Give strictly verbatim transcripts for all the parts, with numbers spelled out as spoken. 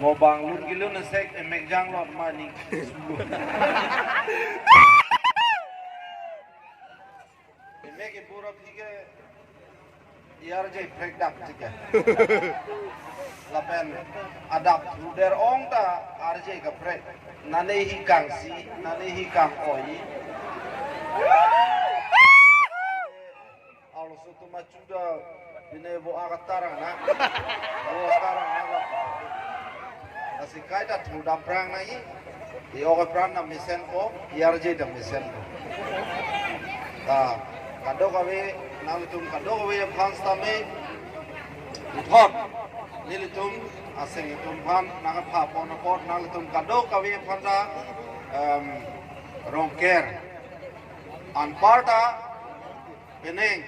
Mo bang lun kelun sek emek jang lot mani. Emek ke pura phi ke E R J prek dak chike. Lapen adap thu der ong ta R J kaprek. Nane hi kangsi, nane hi kang-oi. Arloso atum achuda pine bo akatarang na. Bo akatarang na. Lasi kaita thu dam prang nangji. E-ok apran ta mesenpo, E R J ta mesenpo. Ta, kadokave, nanglitum kadokave aphan sitame puthot, nelitum aseng atum aphan nangkapha pon apot, nanglitum kadokave aphan ta, em, Rongker anparta penang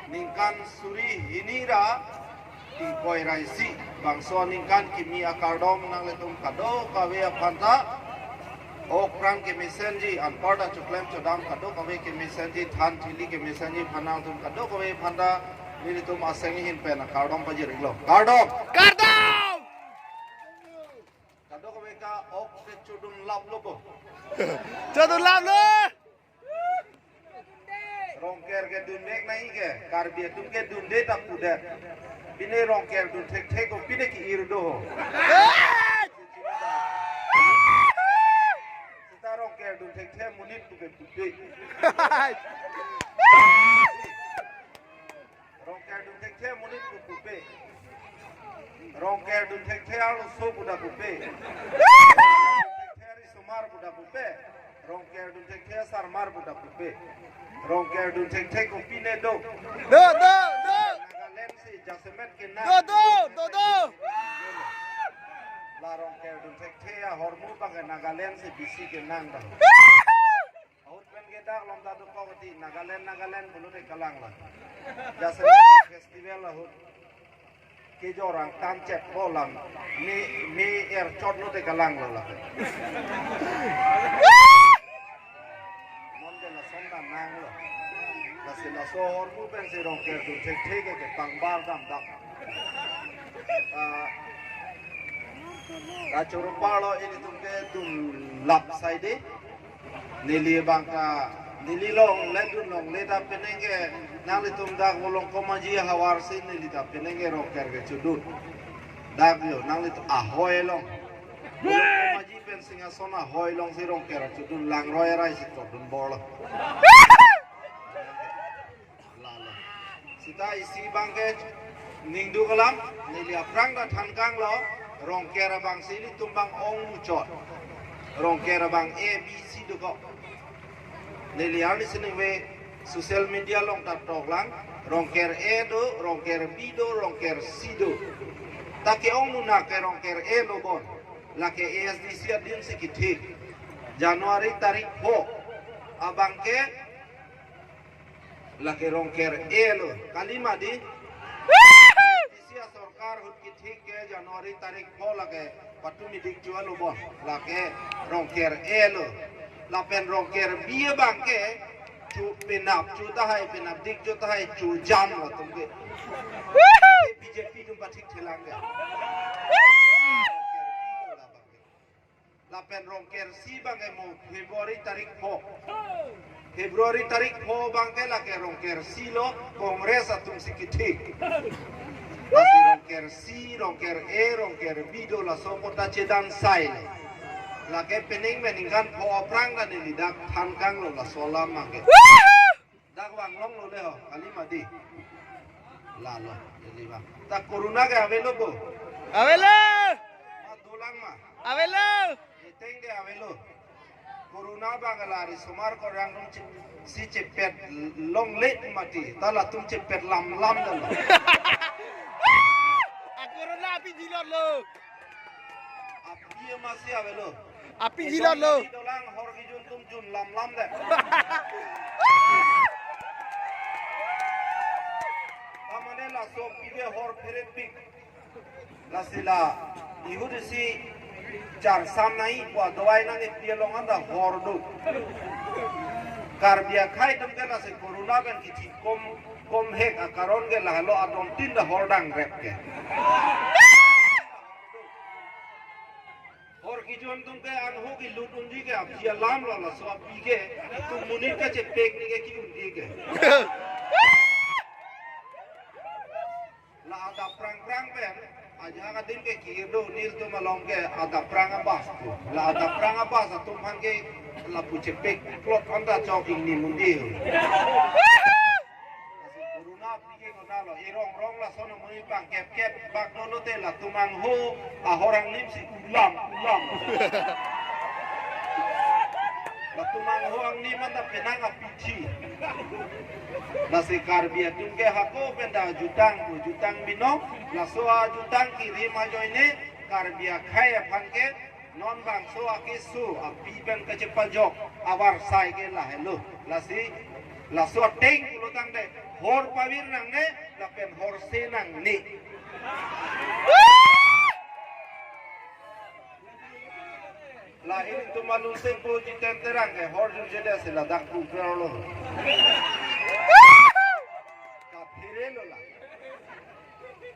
ningkan suri hini ra ingkoi ra isi bangso aningkan kimi akardom nanglitum kadokave aphan ta, ok pran kemesenji, anparta choklem chodam kadokave kemesenji, than thili kemesenji aphan nangtum kadokave aphan ta nelitum aseng ahin pen akardom pajir-iklo. Kardom. Kardom. Kadokave ke ok ke chodun laplo bo. Chodun laplo. Rongker kedun mek nangji ke, Karbi atum kedunde ta pudet. Pine Rongker dun thekthe ko pine ke-ir do ho. Sita Rongker dun thekthe monit puke pupe. Rongker dun thekthe monit pu pupe. Rongker dun thekthe arloso pu ta pupe. Rongker dun thekthe arisomar pu ta pupe. Rongker dun thekthe asarmar pu ta pupe. Rongker dun thekthe ko pine do. Do, do, do. Nagaland si jasemet ke nang. Do, do, do, do. La Rongker dun thekthe ahormu abang ke Nagaland si bisi ke nang ta. Ahut pen ke dak lom ta dokok ti Nagaland, Nagaland pulote kalanglo. Jasemet festival ahut kejor angtan chet bolang. Me, me er chot lote kalanglo la. Non ke lason ta nanglo. Lasi laso ahormu pensi Rongker dun thekthe ke kepangbar dam dak. Ah, kachoro parlo ilitum kedun lap saide. Neli abang ke, neli longle dun longle ta penang ke, nanglitum dak Volongkom Amaji ahavar si neli ta penang ke Rongker kechodun. Dak jo, nanglitum ahoi along. Volongkom Amaji pen Singhason ahoi alongsi Rongker chodun, langroi arai si chodun bor lo. Lalo. Sita isi abang ke ningduk alam, neli aphrang ta thankanglo, Rongker abang si ilitum abang ong muchot. Rongker abang A, B, C dokok. Neli arni sining ve social media along ta toklang, Rongker A do, Rongker B do, Rongker C do. Ta ke-ong munak ke Rongker A lo bon. Lake A S D C adin si kethik. January tarik pho abang ke lake Rongker A lo, kali ma di? Isi asorkar ahut kethik ke January tarik pho lake patumi dik chu alo bon, lake Rongker A lo. Lapen Rongker B abang ke chu penap chu tahai, penap dik chu tahai, chu jam latum ke. B J P atum pathik thelang ke. Rongker B lo labang ke. Lapen Rongker C abang ke mo February tarik pho. February tarik pho abang ke lake Rongker C lo, Congress atum si kethik. Lasi Rongker C, Rongker A, Rongker B do, laso apot ta chedan sai lo. Lake penang meningkan pho aphrang ta neli dak thankanglo laso alam abang ke. Dak vang longlo le ho, kali ma di? Lalo, neli vang. Ta corona ke avelo bo? Avelo! Ma dolang ma? Avelo! Eteng ke avelo. Corona abang la risomar korang nung che-, si chepet longle mati. Ta latum chepet lamlam dolo. A corona api jilot lo. Api masi avelo. Api jilot lo. Dolang hor kejun atum jun lamlam de. Ta mane laso api ke hor phirepik. Lasi la ihut isi charsam nangji pu adawai nangkepi along anta hor do. Karbi akhei atum ke lasi corona pen kithi kom, kom hek akaron ke lahelo adon tin ta hor dangrep ke. Jon atum ke angho kelut unji ke aphi alam lo, laso aphi ke itum monit kachepek ni ke ki-unji ke. La adap prang prang pen, ajahak adim ke ki-ir do, nelitum along ke adap prang abas tu. La adap prang abas atum aphan ke lapu chepek plot anta chok ingni mundi. Lasi corona aphi ke konat lo, erong rong lason amonit pangkep kep bak dolo te latum angho ahor angnim si ulam ulam. Latum angho angnim anta penang apithi. Lasi Karbi atum ke hako pen ta jutang pu jutang binong, laso ajutang kirim ajoine Karbi akhei aphan ke non bangso akeso aphi pen kachepajok avarsai ke lahelo. Lasi laso ateng pulo tangte hor pavir nangne lapen hor se nangne. La ilitum alun sengpo Jiten Terang ke hor jujele si ladak pu per lo. Kaphere lo la.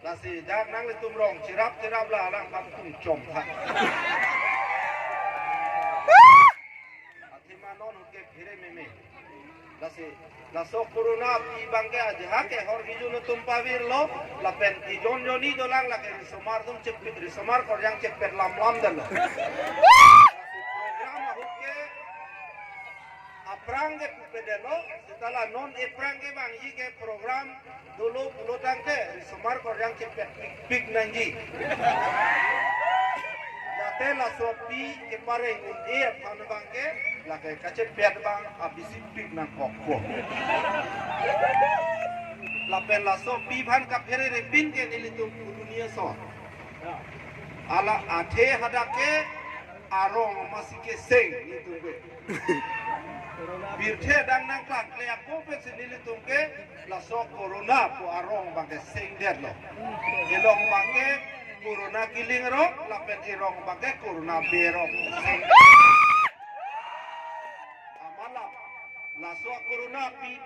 Lasi dak nanglitum rong chirap chirap la alang pam tung chom tha. Athema non ahut ke phere meme. Lasi laso corona aphi abang ke ajahak ke hor kejun atum pavir lo, lapen ijon joni dolang lake risomar atum chepet, risomar korjang chepet lam lam dalo. Lasi program ahut ke aphrang ke pupedetlo, seta la non ephrang ke vangji ke program dolo pulo tangte risomar korjang chepet pikpik nangji. Jate laso aphi kepareng un-e aphan abang ke lake kachepet abang abisi pik nangkokpo. Lapen laso aphi aphan kaphere repin ke nelitum pu dunia so. Ala athe hadak ke arong masi keseng nelitum ke. Birthe adang nangklangkle ako pensi nelitum ke laso corona pu arong abang ke sengdetlo. Erong abang ke corona kiling rok, lapen erong abang ke corona berok seng. Amat la laso corona aphi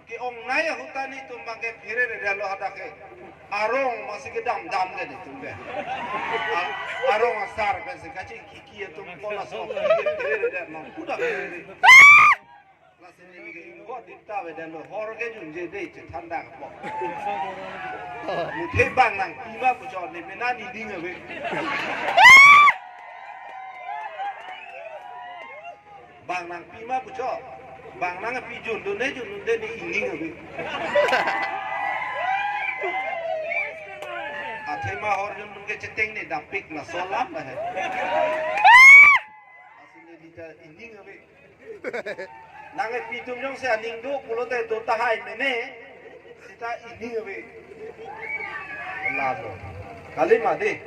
ke-ongnei ahut ta nelitum abang ke pheredetlo hadak ke. Arong masi kedam dam ke nelitum ke. A-, arong asar pensi kachingki ki atum ko laso aphi ke pheredet nang kuda pherede. Lasi neli ke inggo dikta avedetlo, hor ke junje dei chethan dang po. Muthe bang nangpi ma puchot ne mena nening ave. Bang nangpi ma puchot. Bang nangpi jundun ne jundun de ne ining ave. Athema hor jundun ke cheteng ne dapik laso alam ba he. Lasi neli ta ining ave. Nangpi atum jongsi aning do pulote do tahai mene, seta ining ave. Lalo. Kali ma dei.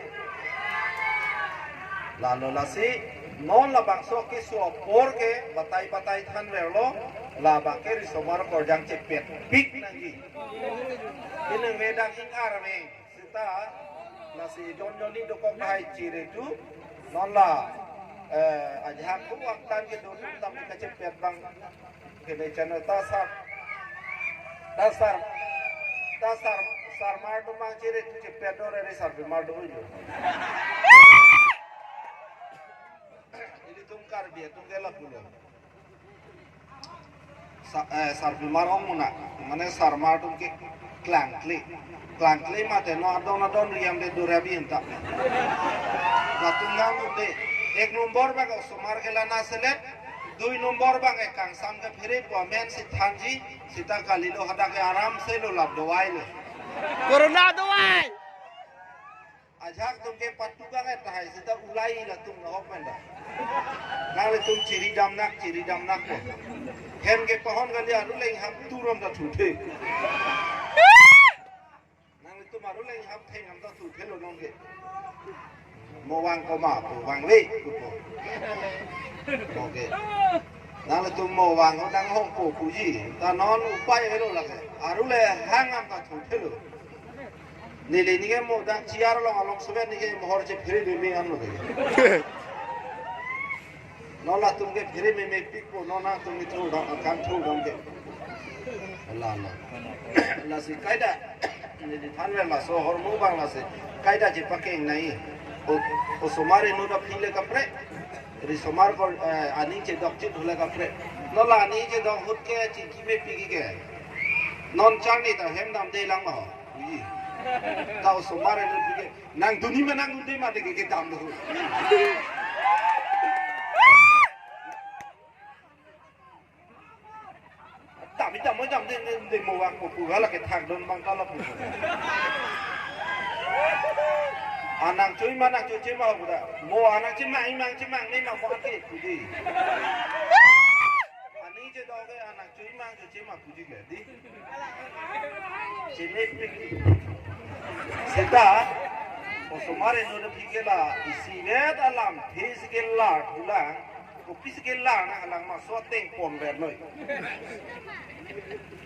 Lalo lasi non labangso keso apor ke batai batai thanverlo, labang ke risomar korjang chepet pik nangji. Inang medang ing-ar me. Seta, lasi jon joni dokok lahai chiri tu, non la, eh, ajahak ko angtan ke do tum tam kachepet abang. Kene channel ta sar, ta sar, ta sar, sarmar tu mang chiri tu chepet do re sarpimar do uju. Ilitum Karbi atum ke lapulo. Sa-, eh, sarpimar ong muna, mane sarmar atum ke klangkle. Klangkle mate non adon adon riam de durabi enta. Latum nang de, ek nombor abang osomar ke la naselet, dui nombor abang ke kangsam ke phere pu amen si thanji, seta kalilo hadak ke aram se lo la dawai lo. Corona dawai. Ajahak atum ke patu bang tahai seta ulai latum nahok menda. Nanglitum chiri damnak, chiri damnak ko. Hem ke pahon kali aru leng ham turom ta thuthe. Nanglitum aru leng ham theng ham ta thuthe lo nong ke. Mo vang ko ma, po vang le, ko po. Oke. Nanglitum mo vang ko nang hong ko puji. Ta non upai helo lake. Aru le hang ham ta thuthe lo. Neli nike mo dak chair along along suben nike mohor che phere meme an lo ke. Non latum ke phere meme pikpo, non latum ke thudam, akam thudam ke. La la. Lasi kaida. Neli thanver laso ahormu abang lasi kaida chepakeng nai. O-, osomar inut aphi le kaprek. Risomar ko, eh, aning chedok chit ahut le kaprek. Non la aning chedok ahut ke chingki mepi ke. Non charni ta hem damde lang ma ho. Ui. Ta osomar inut aphi ke. Nangdunji ma nangdunde ma de ke kedam do. Dam, dam, dam, de, de, de, mo vangpo pu, hala kethak dun abang ta lo pu. Anang chui ma, nang chui chui ma pu ta. Mo anang chui ma, imang chui ma, ne ma mo ake pu di. Aning chedok ke anang chui ma, chui chui ma pu di ke di. Chine pu di. Seta, osomar inut aphi ke la, isivet alam, physical art, pulang. Kopisi ke lang nang lang ma so ateng ponver noi.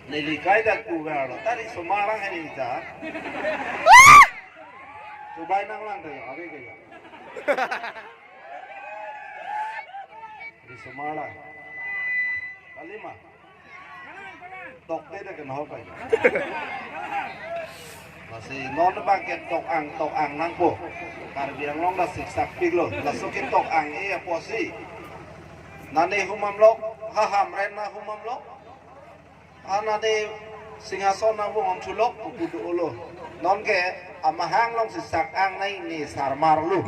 Neli kai dak pu ver lo. Ta risomar lang hini ta. Chubai nang lang ta yo, ave ke yo. Risomar lang. Kali ma. Tokte de kenho kai. Lasi non abang ke tok-ang, tok-ang nangpo. Karbi Anglong ta siksak piklo. Laso ke tok-ang-e apotsi. Nane humam lok, ha Hamren na humam lok. Anane Singhason na humam thulok, pu do-olo. Non ke amahang alongsi sak-ang nai ne sarmar lo.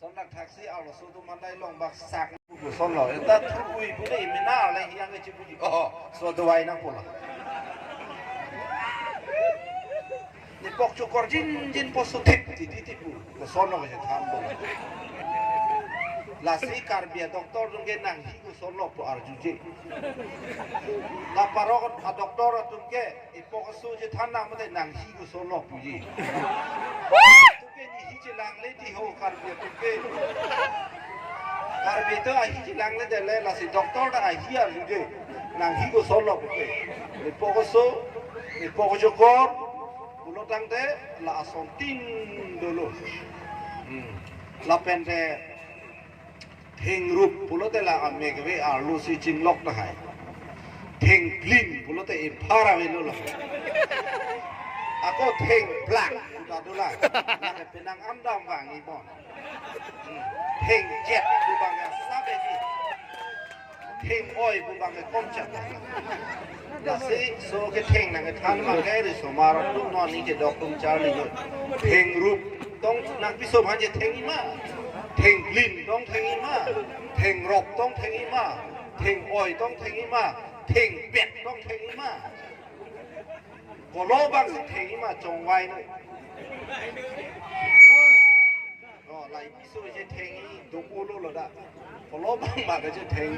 Son dak thaksi arloso atum mandai long bak sak pu koson lo. Eta thu-ui pu ne imina le hiang ke chipuji. Oh, so dawai nangpo la. Ne pok chokor jinjin po so thip ti di ti pu. Koson lo ke than do. Lasi Karbi a-doctor atum ke nanghi koson lo pu arjuje. La parok a-doctor atum ke ipok aso chethan nang mate nanghi koson lo puji. Atum ke nehi chelangle ti ho Karbi atum ke. Karbi to ahi chelangle det le lasi doctor ta ahi arjuje. Nanghi koson lo pu ke. Ipok aso, ipok chokor, pulo tangte la asontin dolo. Hmm. Lapen te thengrup pulote la amek ave arlo si chinglok tahai. Thengplin pulote ephar avelo la. Ako thengplak puta do la. La ke penang andam vangji bon. Hmm. Thengjet pu abang ke asap edi. Theng-oi pu abang ke komchak. Lasi so ketheng nangkethan abang ke risomar atum non aning chedok atum charli noi. Thengrup tong nangpiso aphan chethengji ma. Thengplin tong thengji ma. Thengrop tong thengji ma. Theng-oi tong thengji ma. Thengpet tong thengji ma. Kolo abang si thengji ma chongvai noi. Oh, la ipiso chethengji do-olo lo da. Kolo abang ma kachetheng.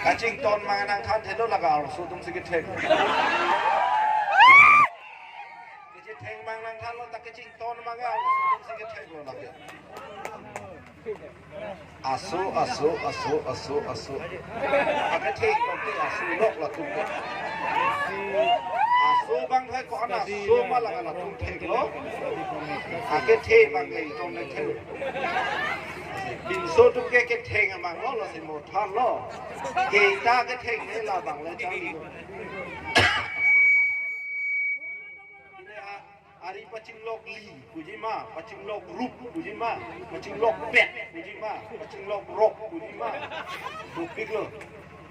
Kachington ma nangthan thelo la ka arloso atum si ketheng. Kachetheng ma nangthan lo ta kachington ma ka arloso atum si ketheng lo la ke. Aso, aso, aso, aso, aso. Akethe tokte aso lok latum ke. Aso abang hai ko-an aso ma la latum theklo. Akethe abang ke itum ne thek. Pinso atum ke ketheng abang lo, lasi mo than lo. Ke ta ketheng ne labang le chang. Pine a, ari pachinglok li puji ma, pachinglok rup puji ma, pachinglok pet puji ma, pachinglok rok puji ma. Dopik lo.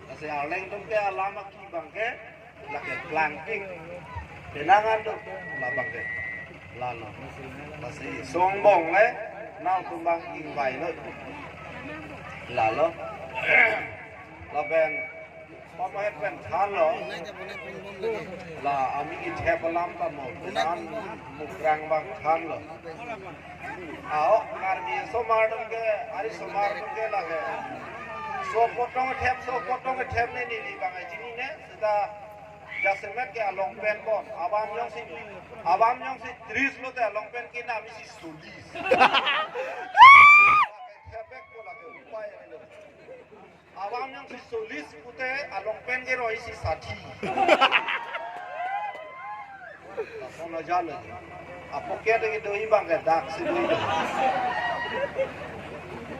Lasi Arleng atum ke alam aki abang ke, lake plangpik. Penangan do, labang ke. Lalo. Lasi songbong le, nangtum abang ingvai lo. Lalo. Lapen Pama pen thanlo. La ami ithep alam ta mo. Nan mukrang abang thanlo. Ao, Karbi osomar atum ke, ari osomar atum ke lake. So potong thep, so potong thep ne neli abang chini ne. Seta jasemet ke along pen bon. Abang jongsi, abang jongsi tris lote along pen ke nami si solis. Thepek ko lake upai lo. Abang jongsi solis pute along pen ke roi si sathi. Lason ajat lo. Apoket ke do-i abang ke dak si do-i do.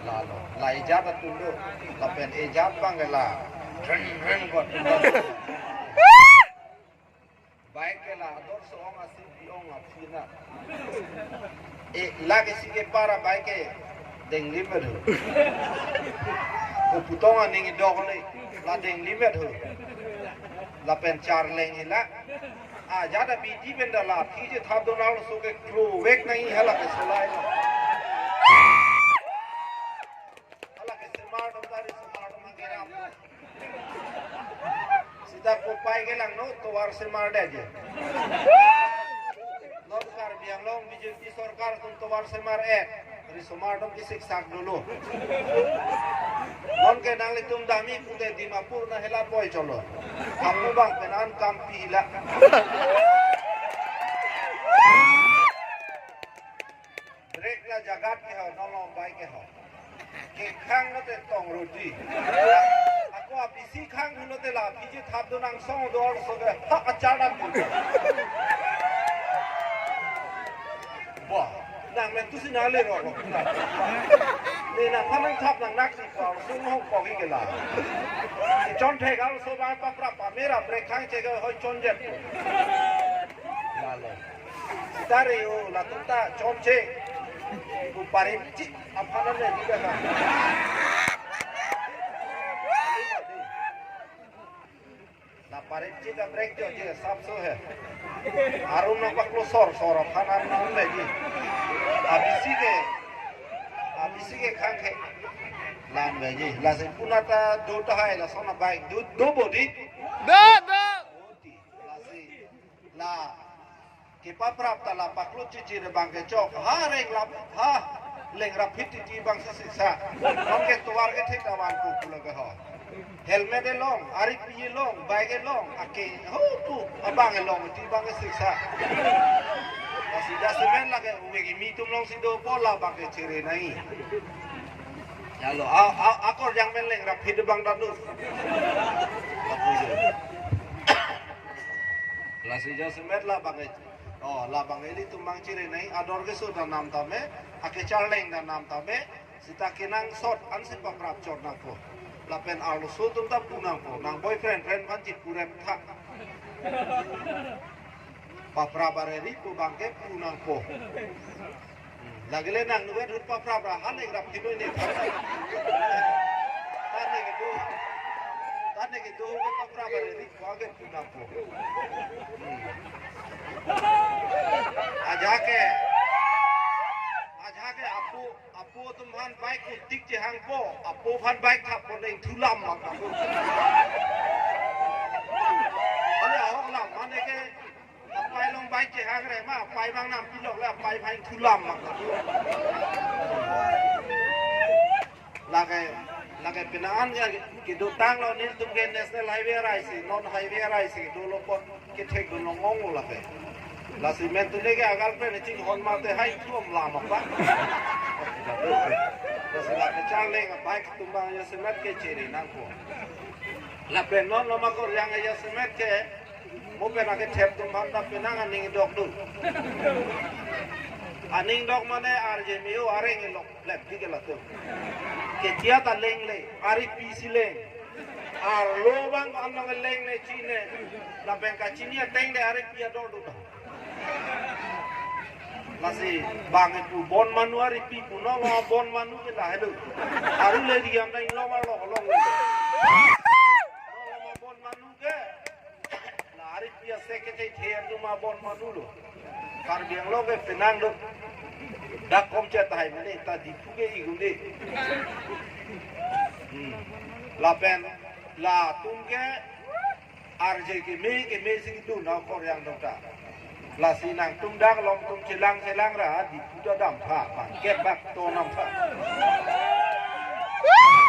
Lalo, la ejat atum do. Lapen ejat abang ke la. Reng reng ko atum do. Bike ke la ador so-ong asin bi-ong aphi na. E, lake si ke para bike ke denglim vet ho. Ko putong aning idok le, la denglim vet ho. Lapen charleng hela. A, jada bidi pen da la phi je thap do nang so ke klo vek nang hala ke solai. Hala ke semar dong tadi, semar dong ke ram. Sita kopai ke lang no, tovar semar de je. Non Karbi Anglong B J P sorkar atum tovar semar-et. Risomar dong kisik sak dulu. Non ke nanglitum dami pute Dimapur na hela poi cholo. Kamu bang penan kampi hila. Brake la jagat ke ho, non lombai ke ho. Kekhang lote tong roti. Ako apisi khang lote la phi je thap do nang song do so ke ha achar dan tu. Wah, nang men tu si nale ro ro. Ni nang phan nang thap nang nak si ko sung ho ko ki ke la. Chon thek al so ba pa pra pa mera brake khang che ke hoi chon jet. Lalo. Sitari o latum ta chomche. Ku parim chit aphan le di ka. La parim chit a brake jo je sap so he. Arum nang paklo sor sor aphan an nang le di. Abisi ke. Abisi ke khang ke. Lan ve ji. Lasi punata do tahai lason a bike do do bodi. Do, do. Lasi la kepaprap ta la paklo chichir abang ke chok. Ha reng lap, ha leng rapit titi bang si siksa. Bang ke tovar ke thek tawan pu pula ke ho. Helmet elong, aripi elong, bike elong, ake ho pu abang elong ti bang ke siksa. Lasi jasemet lake uwe kimi tum long si do pola bang ke chere nai. Lalo a, a, akor jang men leng rapit abang danu. Lapu je. Lasi jasemet la bang e. Oh, la bang e ilitum bang chere nai, ador ke so ta nam tame, ake charleng ta nam tame, sita kenangsot ansi paprap chot nangpo. Lapen arloso atum ta pu nangpo, nang boyfriend friend aphan chit purem tha. Paprap areri pu bang ke pu nangpo. Hmm, lagile nang nuwe hut paprap ra, ha leng rapit noi ne. Tane ke do. Tane ke do ke paprap areri ko age pu nangpo. Hmm. Ajake. Ajake apu, apu atum aphan bike kutik chehangpo. Apu aphan bike thappo neng thulam mak apu. Ale ahok lam mane ke. Apai long bike chehang re ma, apai bang nam pilok le, apai bang thulam mak. Lake, lake penang an ke, kedotang lo nelitum ke national highway arai si, non highway arai si, dolo pon kethek do nong ong lo lake. Lasi men tune ke agal pen chinghon mate hai thuam lam mak ba. Lasi lake charleng bike atum bang jasemet ke chere nangpo. Lapen non lo ma kor jang jasemet ke, mo pen ake thep atum aphan ta penang aning dok do. Aning dok mane arje meo areng elok lep di ke latum. Ketia ta lengle, aripi si leng. Arlo bang anong lengne chine. Lapen kachini ateng de aripi ador do ta. Lasi bang ipu bon manu aripi pu no lo bon manu ke la helo. Aru le diam na ilo ma lo lo. Lo ma bon manu ke. La aripi asek ke thei thei anu ma bon manu lo. Karbi Anglong ke penang do. Dak kom chet tahai mene ta Diphu ke igunde. Hmm. Lapen latum ke arje keme keme si kedun na kor jang dong ta. Lasi nangtum dak along tum chelang chelang ra Diphu ta dam tha pan kep bak to nam tha.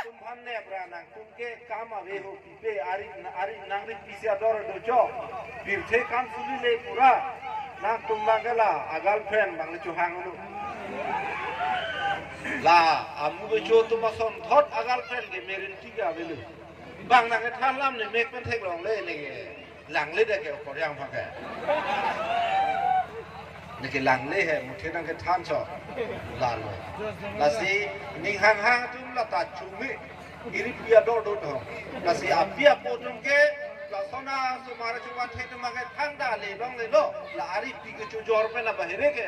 Tum aphan nep ra nangtum ke kam ave ho pipe ari ari nang ri pisi ador do cho. Pirthe kam suli le pura. Nangtum bang ke la a girlfriend bang le chuhang lo. La amu ke cho tum ason thot a girlfriend ke merin tiga ave lo. Bang nang kethan lam ne mek pen theklongle ne ke langle de ke kor jang aphan ke. Ne ke langle he muthe nang kethan cho. Lalo. Lasi ning hang hang atum la ta chumi. Iri pia dor do thong. Lasi api apo atum ke Lason asomar chuma thek atum ke thangta le longlelo. La ari pi kechojor pen la bahere ke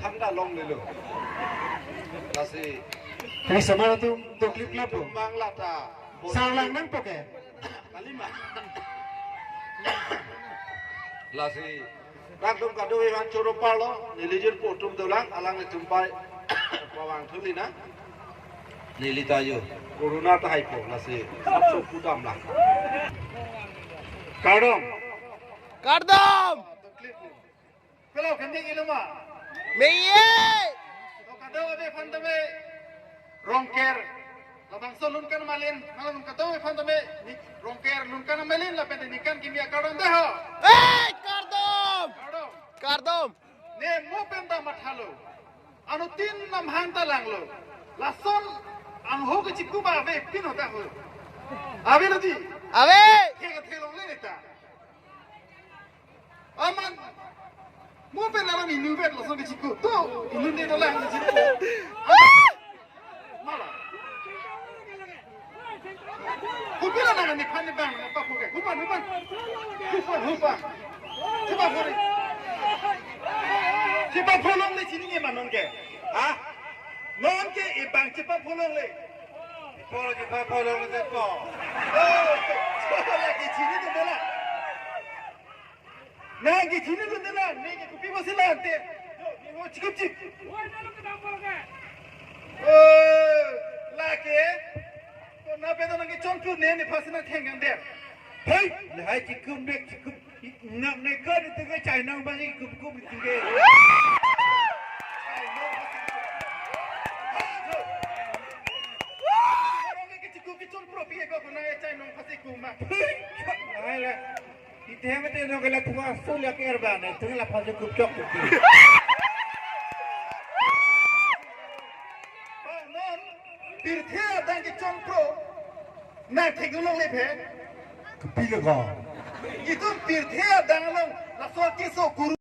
thangta longlelo. Lasi Kali somar atum doklip klap po. Tum bang lata. Sarlang nangpo ke. Kalima. Lasi nangtum kadokave aphan choro parlo, neli jirpo atum dolang, alanglitum pai pavang thuli na. Neli ta yo, corona ta haipo, lasi sapso pudam lang. Kardom. Kardom. Pelo kanding iluma. Meye. To kadokave aphan tame Rongker. Labangso Lunkan Malin, malam kadokave aphan tame ni Rongker Lunkan Malin lapen ningkan kimi akardom dei ho. Hey, kardom. Kardom. Kardom. Ne mo pen ta mathalo. Anuttin namhang ta langlo. Lason angho kechikup ave pin hota ho. Ave lo dei. Ave. Thek thek longle ne ta. Amat mo pen alam inutvet lason kechikup. To inutvet dolang kechikup. Mala. Kopi la nang nephan ne bang apa puke. Hupan, hupan. Hupan, hupan. Coba kori. Coba pholongle chini ke ma non ke. Ha? Non ke ibang coba pholongle. Polo coba pholongle po. Oh, coba lagi chini tu bela. Nang ke chini tu dela, nang ke kopi bosi la ante. Yo, yo, chikup chip. Oh, lake. To na pe to nang ke chonpru ne ne phasi nang thengkang der. Hei, lahai chikup ne chikup. Nang ne ko ne tengah chai nang bang chikup kup ne tengah. Chai nang bang chikup. Nang ke chikup ke chonpru pi ko nang chai nang phasi kup ma. Hei, hai la. Ite mete no gela thua sul ya ke erba ne, thung la phajo kup chok kup. Non, pirthe adang ke chonpru, nang thek longle phe. Kopi le ko. Itum pirthe adang along, laso keso kuru.